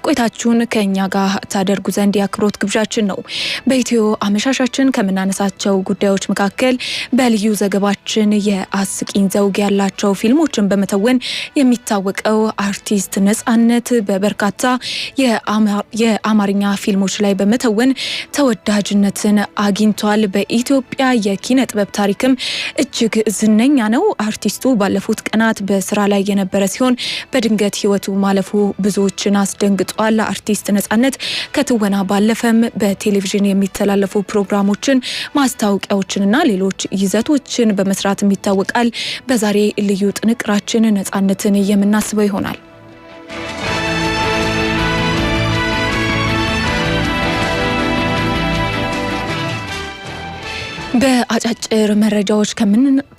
ቆይታችሁን ከእኛ ጋር ታደርጉ ዘንድ የአክብሮት ግብዣችን ነው። በኢትዮ አመሻሻችን ከምናነሳቸው ጉዳዮች መካከል በልዩ ዘገባችን የአስቂኝ ዘውግ ያላቸው ፊልሞችን በመተወን የሚታወቀው አርቲስት ነጻነት በበርካታ የአማርኛ ፊልሞች ላይ በመተወን ተወዳጅነትን አግኝቷል። በኢትዮጵያ የኪነ ጥበብ ታሪክም እጅግ ዝነኛ ነው። አርቲስቱ ባለፉት ቀናት በስራ ላይ የነበረ ሲሆን በድንገት ሕይወቱ ማለፉ ብዙዎችን አስደንግጧል። አርቲስት ነጻነት ከትወና ባለፈም በቴሌቪዥን የሚተላለፉ ፕሮግራሞችን፣ ማስታወቂያዎችንና ሌሎች ይዘቶችን በመስራትም ይታወቃል። በዛሬ ልዩ ጥንቅራችን ነጻነትን የምናስበው ይሆናል። በአጫጭር መረጃዎች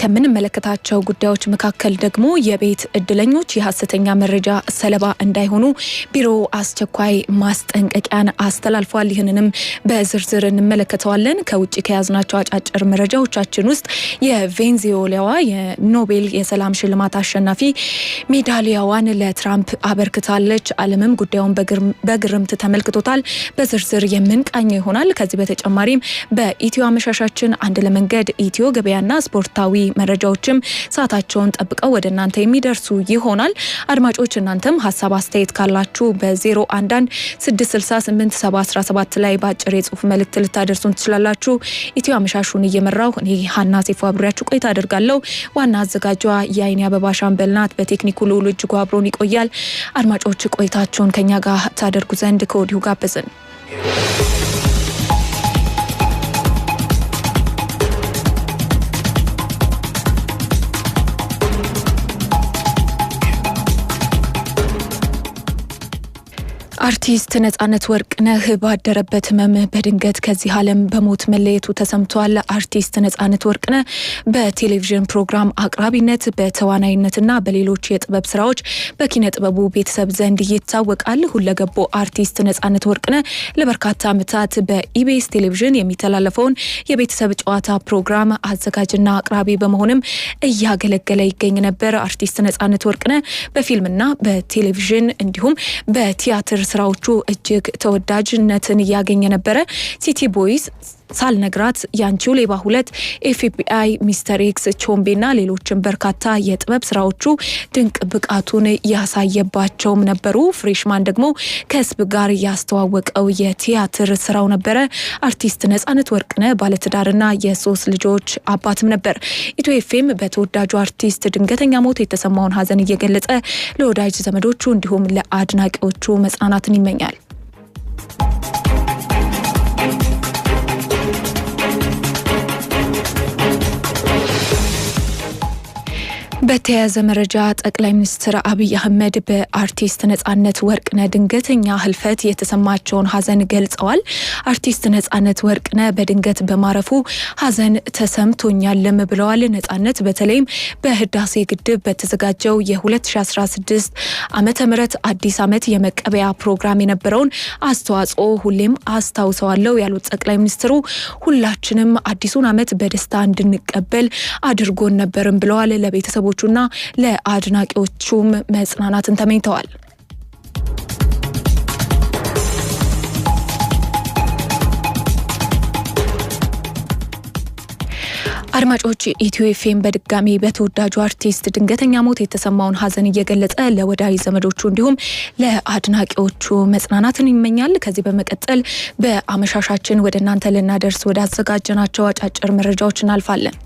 ከምንመለከታቸው ጉዳዮች መካከል ደግሞ የቤት እድለኞች የሀሰተኛ መረጃ ሰለባ እንዳይሆኑ ቢሮ አስቸኳይ ማስጠንቀቂያን አስተላልፏል። ይህንንም በዝርዝር እንመለከተዋለን። ከውጭ ከያዝናቸው አጫጭር መረጃዎቻችን ውስጥ የቬንዙዌላዋ የኖቤል የሰላም ሽልማት አሸናፊ ሜዳሊያዋን ለትራምፕ አበርክታለች። ዓለምም ጉዳዩን በግርምት ተመልክቶታል። በዝርዝር የምንቃኘው ይሆናል። ከዚህ በተጨማሪም በኢትዮ አመሻሻችን አንድ ለመንገድ ኢትዮ ገበያና ስፖርታዊ መረጃዎችም ሰዓታቸውን ጠብቀው ወደ እናንተ የሚደርሱ ይሆናል። አድማጮች እናንተም ሀሳብ አስተያየት ካላችሁ በ011 668 717 ላይ በአጭር የጽሁፍ መልእክት ልታደርሱን ትችላላችሁ። ኢትዮ አመሻሹን እየመራሁ እኔ ሀና ሴፎ አብሬያችሁ ቆይታ አደርጋለሁ። ዋና አዘጋጇ የአይኔ አበባ ሻምበል ናት። በቴክኒኩ ልዑል እጅጉ አብሮን ይቆያል። አድማጮች ቆይታችሁን ከኛ ጋር ታደርጉ ዘንድ ከወዲሁ ጋበዝን። አርቲስት ነጻነት ወርቅነህ ባደረበት ሕመም በድንገት ከዚህ ዓለም በሞት መለየቱ ተሰምቷል። አርቲስት ነጻነት ወርቅነህ በቴሌቪዥን ፕሮግራም አቅራቢነት፣ በተዋናይነትና በሌሎች የጥበብ ስራዎች በኪነ ጥበቡ ቤተሰብ ዘንድ ይታወቃል። ሁለገቡ አርቲስት ነጻነት ወርቅነህ ለበርካታ ዓመታት በኢቢኤስ ቴሌቪዥን የሚተላለፈውን የቤተሰብ ጨዋታ ፕሮግራም አዘጋጅና አቅራቢ በመሆንም እያገለገለ ይገኝ ነበር። አርቲስት ነጻነት ወርቅነህ በፊልምና በቴሌቪዥን እንዲሁም በቲያትር ስራዎቹ እጅግ ተወዳጅነትን እያገኘ ነበረ። ሲቲ ቦይስ፣ ሳልነግራት፣ ያንቺው ሌባ 2፣ ኤፍቢአይ፣ ሚስተር ኤክስ፣ ቾምቤና ሌሎችን በርካታ የጥበብ ስራዎቹ ድንቅ ብቃቱን ያሳየባቸውም ነበሩ። ፍሬሽማን ደግሞ ከህዝብ ጋር ያስተዋወቀው የቲያትር ስራው ነበረ። አርቲስት ነጻነት ወርቅነህ ባለትዳርና የሶስት ልጆች አባትም ነበር። ኢትዮ ኤፍኤም በተወዳጁ አርቲስት ድንገተኛ ሞት የተሰማውን ሀዘን እየገለጸ ለወዳጅ ዘመዶቹ እንዲሁም ለአድናቂዎቹ መጽናናትን ይመኛል። በተያያዘ መረጃ ጠቅላይ ሚኒስትር አብይ አህመድ በአርቲስት ነጻነት ወርቅነህ ድንገተኛ ህልፈት የተሰማቸውን ሀዘን ገልጸዋል። አርቲስት ነጻነት ወርቅነህ በድንገት በማረፉ ሀዘን ተሰምቶኛልም ብለዋል። ነጻነት በተለይም በህዳሴ ግድብ በተዘጋጀው የ2016 ዓመተ ምህረት አዲስ ዓመት የመቀበያ ፕሮግራም የነበረውን አስተዋጽኦ ሁሌም አስታውሰዋለሁ ያሉት ጠቅላይ ሚኒስትሩ ሁላችንም አዲሱን ዓመት በደስታ እንድንቀበል አድርጎን ነበርም ብለዋል። ለቤተሰቦቹና ለአድናቂዎቹም መጽናናትን ተመኝተዋል። አድማጮች፣ ኢትዮ ኤፍኤም በድጋሚ በተወዳጁ አርቲስት ድንገተኛ ሞት የተሰማውን ሀዘን እየገለጸ ለወዳጅ ዘመዶቹ እንዲሁም ለአድናቂዎቹ መጽናናትን ይመኛል። ከዚህ በመቀጠል በአመሻሻችን ወደ እናንተ ልናደርስ ወደ አዘጋጀናቸው አጫጭር መረጃዎች እናልፋለን።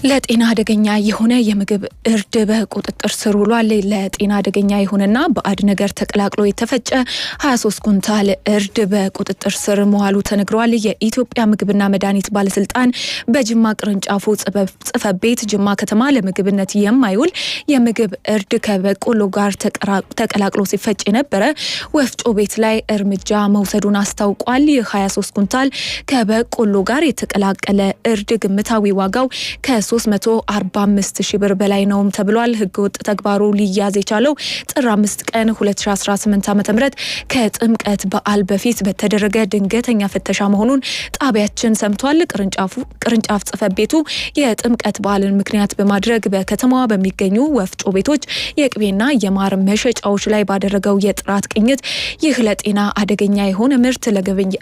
ለጤና አደገኛ የሆነ የምግብ እርድ በቁጥጥር ስር ውሏል። ለጤና አደገኛ የሆነና ባዕድ ነገር ተቀላቅሎ የተፈጨ 23 ኩንታል እርድ በቁጥጥር ስር መዋሉ ተነግሯል። የኢትዮጵያ ምግብና መድኃኒት ባለስልጣን በጅማ ቅርንጫፉ ጽሕፈት ቤት ጅማ ከተማ ለምግብነት የማይውል የምግብ እርድ ከበቆሎ ጋር ተቀላቅሎ ሲፈጭ የነበረ ወፍጮ ቤት ላይ እርምጃ መውሰዱን አስታውቋል። ይህ 23 ኩንታል ከበቆሎ ጋር የተቀላቀለ እርድ ግምታዊ ዋጋው ከ ከ345 ሺህ ብር በላይ ነውም ተብሏል። ህገወጥ ተግባሩ ሊያዝ የቻለው ጥር 5 ቀን 2018 ዓ.ም ከጥምቀት በዓል በፊት በተደረገ ድንገተኛ ፍተሻ መሆኑን ጣቢያችን ሰምቷል። ቅርንጫፍ ጽሕፈት ቤቱ የጥምቀት በዓልን ምክንያት በማድረግ በከተማዋ በሚገኙ ወፍጮ ቤቶች የቅቤና የማር መሸጫዎች ላይ ባደረገው የጥራት ቅኝት ይህ ለጤና አደገኛ የሆነ ምርት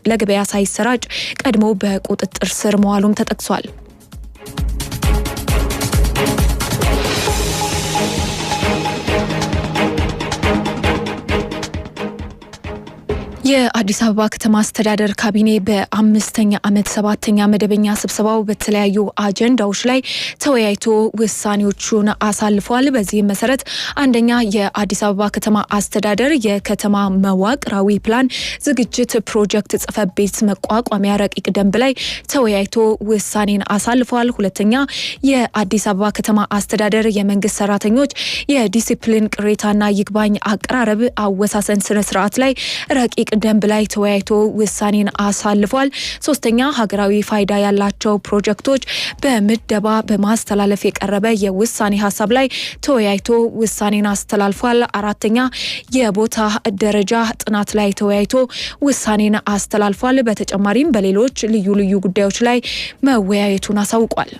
ለገበያ ሳይሰራጭ ቀድሞ በቁጥጥር ስር መዋሉም ተጠቅሷል። የአዲስ አበባ ከተማ አስተዳደር ካቢኔ በ5ኛ ዓመት 7ኛ መደበኛ ስብሰባው በተለያዩ አጀንዳዎች ላይ ተወያይቶ ውሳኔዎቹን አሳልፏል። በዚህም መሰረት አንደኛ፣ የአዲስ አበባ ከተማ አስተዳደር የከተማ መዋቅራዊ ፕላን ዝግጅት ፕሮጀክት ጽሕፈት ቤት መቋቋሚያ ረቂቅ ደንብ ላይ ተወያይቶ ውሳኔን አሳልፏል። ሁለተኛ፣ የአዲስ አበባ ከተማ አስተዳደር የመንግስት ሰራተኞች የዲሲፕሊን ቅሬታና ይግባኝ አቀራረብ አወሳሰን ስነስርዓት ላይ ረቂቅ ደንብ ላይ ተወያይቶ ውሳኔን አሳልፏል። ሶስተኛ፣ ሀገራዊ ፋይዳ ያላቸው ፕሮጀክቶች በምደባ በማስተላለፍ የቀረበ የውሳኔ ሀሳብ ላይ ተወያይቶ ውሳኔን አስተላልፏል። አራተኛ፣ የቦታ ደረጃ ጥናት ላይ ተወያይቶ ውሳኔን አስተላልፏል። በተጨማሪም በሌሎች ልዩ ልዩ ጉዳዮች ላይ መወያየቱን አሳውቋል።